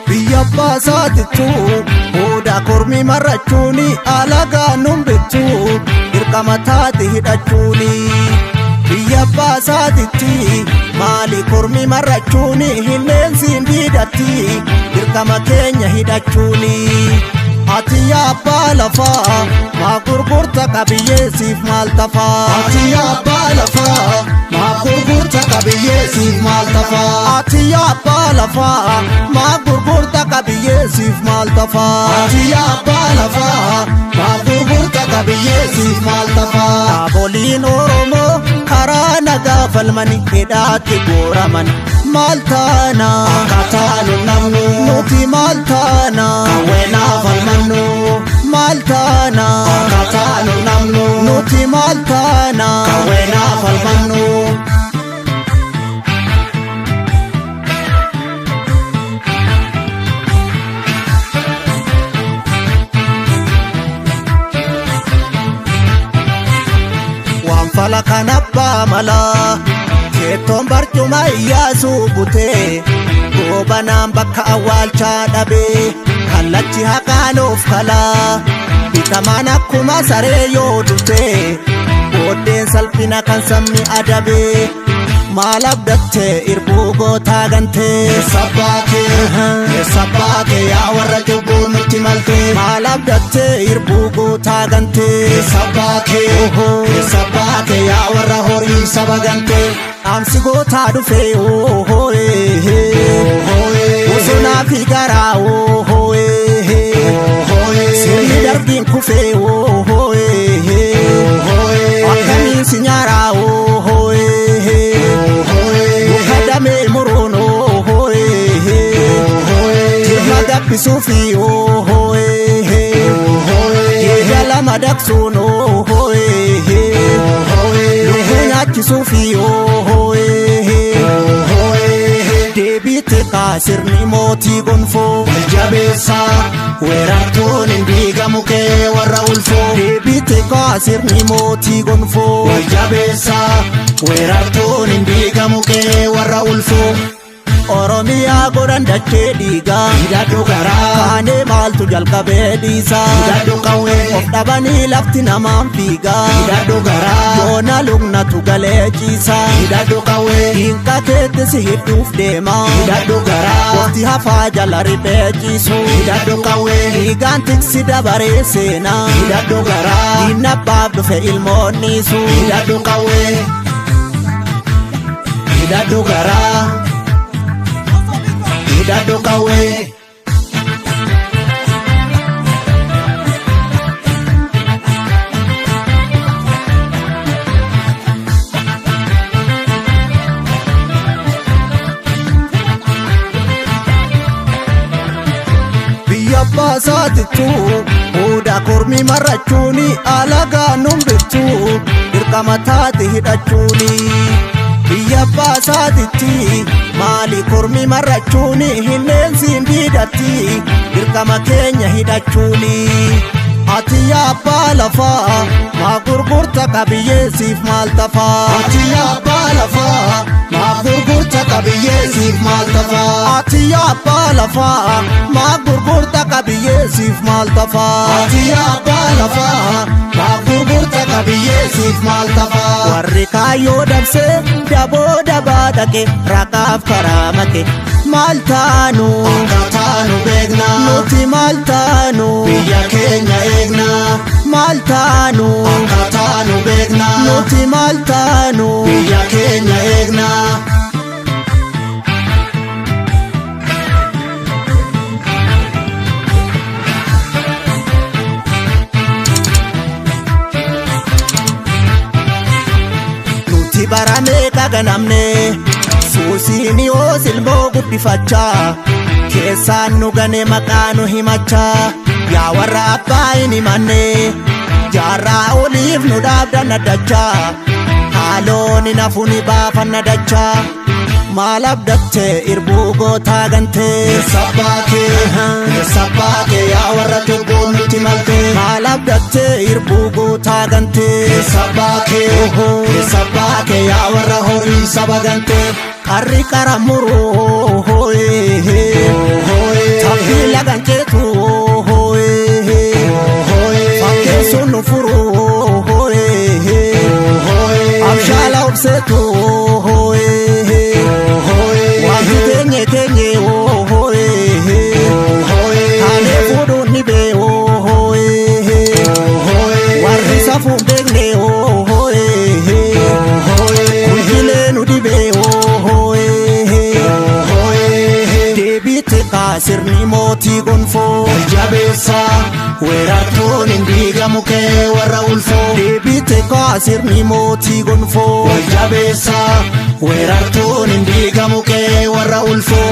Biyya abbaa isaatittu hooda kormi marrachuuni alagaa nun bittu dirqama taate hidhachuuni. Biyya abbaa isaatitti maali kormi marrachuuni hinneensiin diidatti dirqama keenya hidhachuuni. Ati yaa abbaa lafaa maa gurgurta qabiyyeessiif maal tafaa? Ati yaa abbaa lafaa maa gurgurta qabiyyeessiif maal tafaa? Ati yaa abbaa lafaa maa gurgurta qabiyyeessiif maal tafaa? Ati yaa abbaa lafaa maa gurgurta qabiyyeessiif maal tafaa? Dhaaboliin Oromoo karaa nagaa falmani hidhaatti guuraman maal taana? Akkaataa nu namnu Nuti maal taana? Qawweenaa falmannu Maal taana? Akkaataa nu namnu Nuti maal taana? Qawweenaa falmannu. Waan fala kan abbaa malaa keettoon barcuma iyyaasuu butee goobanaan bakka awwaalchaa dhabee kallachi haqaanuuf kalaa bitamaan akkuma saree yoo dutee booddeen salphina kan sabni adabee maal abdattee irbuu gootaa gantee Eessa baatee eessa baatee yaa warra cubbuu nutti maltee? Maal abdattee irbuu gootaa gantee? Eessa baatee eessa baatee yaa warra horii saba gantee? Dhaamsi gootaa dhufee oohooee bosonaa fi garaa oohooee sirni darbiin kufee oohooee akkamiin si nyaaraa oohooee muka damee muruun oohooee jirma gabbisuufi oohooee jeedala madaqsuun oohooee lukkuu nyaachisuufi oohooee deebii xiqqaa sirni mootii gonfoo. Jabeessaa weerartuun hin diigamu kee warra ulfoo. Deebii xiqqaa sirni mootii gonfoo. Jabeessaa weerartuun hin diigamu kee warra ulfoo. Oromiyaa godhan dachee dhiigaa. Hidhadhu garaa Kaanee maaltu jalqabee dhiisaa. Hidhadhu qawwee Of dhabanii lafti namaan fiigaa. Hidhadhu garaa Yoona lugnatu galee ciisaa. Hidhadhu qawwee Diinqa keetti si hidhuuf deemaa. Hidhadhu garaa Waqti hafaa jala riphee ciisu. Hidhadhu qawwee Dhiigaan tiksi dabaree seenaa. Hidhadhu garaa Diinna abbaaf dhufe ilmoonniisu. Hidhadhu qawwee Hidhadhu garaa Hidhadhu qawwee. Biyya abbaa isaatittu hooda kormi marrachuuni alagaa nun bittu dirqama taate hidhachuuni. Biyya abbaa isaatitti maali kormi marrachuuni hinneensiin diidatti dirqama keenya hidhachuuni. Ati yaa abbaa lafaa maa gurgurta qabiyyeessiif maal tafaa? Ati yaa abbaa lafaa maa gurgurta qabiyyeessiif maal tafaa? Ati yaa abbaa lafaa maa gurgurta qabiyyeessiif maal tafaa? Ati yaa abbaa lafaa maa gurgurta qabiyyeessiif maal tafaa? Warri kaayyoo dabsee daboo dabaa dhaqe raqaaf karaa make maal taanu? Akkaataa nu beekna Nuti maal taanu? Biyya keenya eegna Maal taanu? Akkaataa nu beekna Nuti maal taanu? Biyya keenya eegna. Baramee kaganamne suusiin yoo silmoo guddifachaa keessaan nu gane maqaa nu himachaa yaa warra abbaa hin himanne jaarraa oliif nu dhaabdan addachaa haaloon hin hafu ni baafanna dachaa maal abdattee irbuu gootaa gantee. Eessa baatee, eessa baatee yaa warra cubbuun nutti maltee. Maal abdattee irbuu gootaa gantee. Eessa baatee, eessa baatee yaa warra horii saba gantee. Qarri qara muruu tabbii lagan ceetu fakkeessuun nu furuu abshaala obseetu wanti teenye teenye taanee fuudhuun ni bee warri safuun beekne kunjilee nu dhibee deebiitti kaasirni mootii gonfoo. Jabeessa weerartuun hin diigamu kee warra ulfoo. Deebiitti kaasirni mootii gonfoo. Jabeessa weerartuun hin diigamu kee warra ulfoo.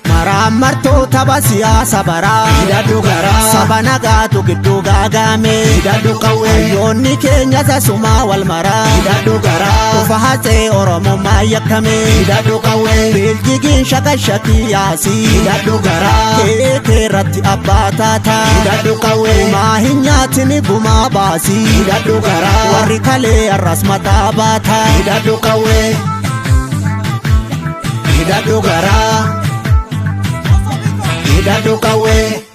Maraan martoota siyaasa baraa. Hidhadhu garaa. Saba nagaatu gidduu gaagame. Hidhadhu qawwee. Hayyoonni keenya sasumaa wal maraa. Hidhadhu garaa. Kufa haxee Oromummaa yakkame. Hidhadhu qawwee. Beeljigiin shakashakii yaasii. Hidhadhu garaa. Kee keerratti abbaa taataa. Hidhadhu qawwee. Gumaa hin nyaatini gumaa baasii. Hidhadhu garaa. Warri kalee arras mataa baataa. Hidhadhu qawwee. Hidhadhu garaa. Hidhadhu qawwee.